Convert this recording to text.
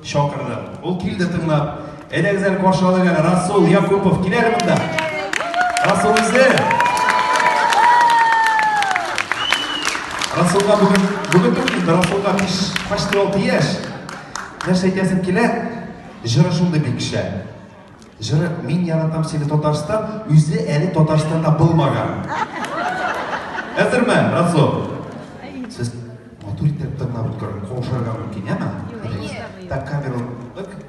чакырдык. Ул килде тыңлап. Әйдәгез әле каршы алыйк әле Расул Якупов кил әле монда. Расул үзе. Расулга бүген бүген түгел инде Расулга почти 6 яшь. Нәрсә әйтәсем килә? Җыры шундый бик шәп. Җыры Мин яратам сине Татарстан үзе әле Татарстанда булмаган. Әзерме, Расул? Сез матур итеп тыңлап үткәреп каушарга мөмкин, әме? Так, камеру. Так.